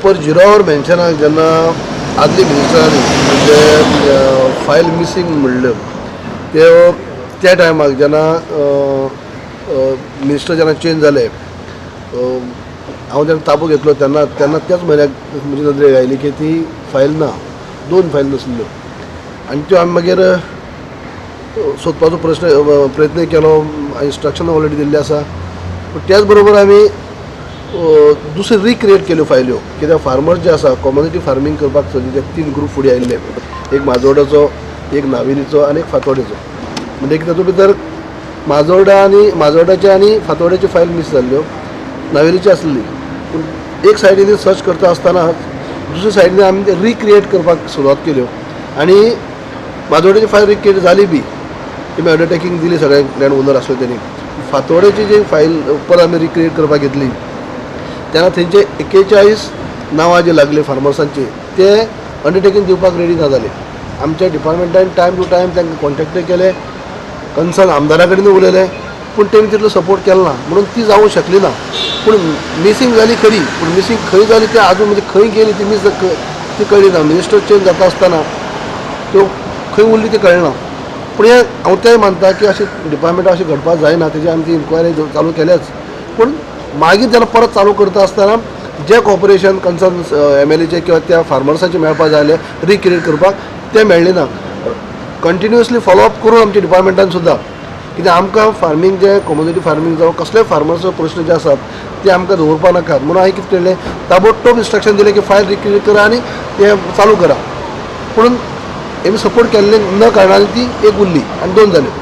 Proper zero our मेन्शनाक जेन्ना आदली मिनिस्टरांनी म्हणजे फायल मिसींग म्हणल्यो त्यो, त्या टायमाक जेन्ना मिनिस्टर जेन्ना चेंज जाले, हांव जेन्ना ताबो घेतलो तेन्ना तेन्ना त्याच म्हयन्याक म्हजी नदरेक आयली की ती फायल ना, दोन फायल नासल्यो आनी त्यो आमी मागीर सोदपाचो प्रयत्न केलो. इन्स्ट्रक्शन ऑलरेडी दिल्लें आसा, पूण त्याच बरोबर आमी दुसरे रिक्रिएट केल्यो फायल्यो, कित्याक फार्मर्स जे आसा कॉम्युनिटी फार्मींग करपाक सोदी ते तीन ग्रूप फुडें आयिल्ले, एक माजोर्डाचो, एक नावेलीचो आनी एक फातोर्डेचो. म्हणजे तातूंत भितर माजोर्डा आनी माजोर्डाचे आनी फातोर्डेची फायल मीस जाल्ल्यो, नावेलीची आसली. पूण एक सायडीन सर्च करता आसतना दुसरे सायडीन आमी ते रिक्रिएट करपाक सुरवात केल्यो आनी माजोर्डेची फायल रिक्रिएट जाली बी, तेमी अंडरटेकींग दिली सगळ्यांक, लँड ओनर आसले तेणी. फातोर्डेची जी फायल परत आमी रिक्रिएट करपाक घेतली तेन्ना थंयचे 41 नांवां जी लागली फार्मर्सांची, ते अंडरटेकींग दिवपाक रेडी ना जाले. आमच्या डिपार्टमेंटान टायम टू टायम तांकां कॉन्टेक्टय केले, कन्सर्न आमदारा कडेन उलयले, पूण तेमी तितलो सपोर्ट केलो ना म्हणून ती जावंक शकली ना. पूण मिसींग जाली खरी, पूण मिसींग खंय जाली ते आजून, म्हणजे खंय गेली ती मीस ती कळ्ळी ना. मिनिस्टर चेंज जाता आसतना त्यो खंय उरली ती कळना. पूण हें हांव तेंय मानता की अशें डिपार्टमेंटाक अशें घडपाक जायना, तेजी आमी ती इन्क्वायरी चालू केल्याच. पूण मागीर जेन्ना परत चालू करता आसतना जे कॉपरेशन कन्सर्न एमएलएचे किंवा त्या फार्मर्साचे मेळपा जाय जालें रिक्रिएट करपाक, तें मेळ्ळें ना. कंटिन्युअसली फॉलोअप करून आमच्या डिपार्टमेंटान सुद्दां, कित्याक आमकां फार्मींग जे कम्युनिटी फार्मींग जावं कसलेय फार्मर्सचो प्रश्न जे आसात ते आमकां दवरपा नाकात म्हणून हांवें कितें केलें, ताबडतोब इन्स्ट्रक्शन दिलें की फायल रिक्रिएट करा आनी तें चालू करा. पूण हेमी सपोर्ट केल्ले न कारणान ती एक उरली आनी दोन जाल्यो.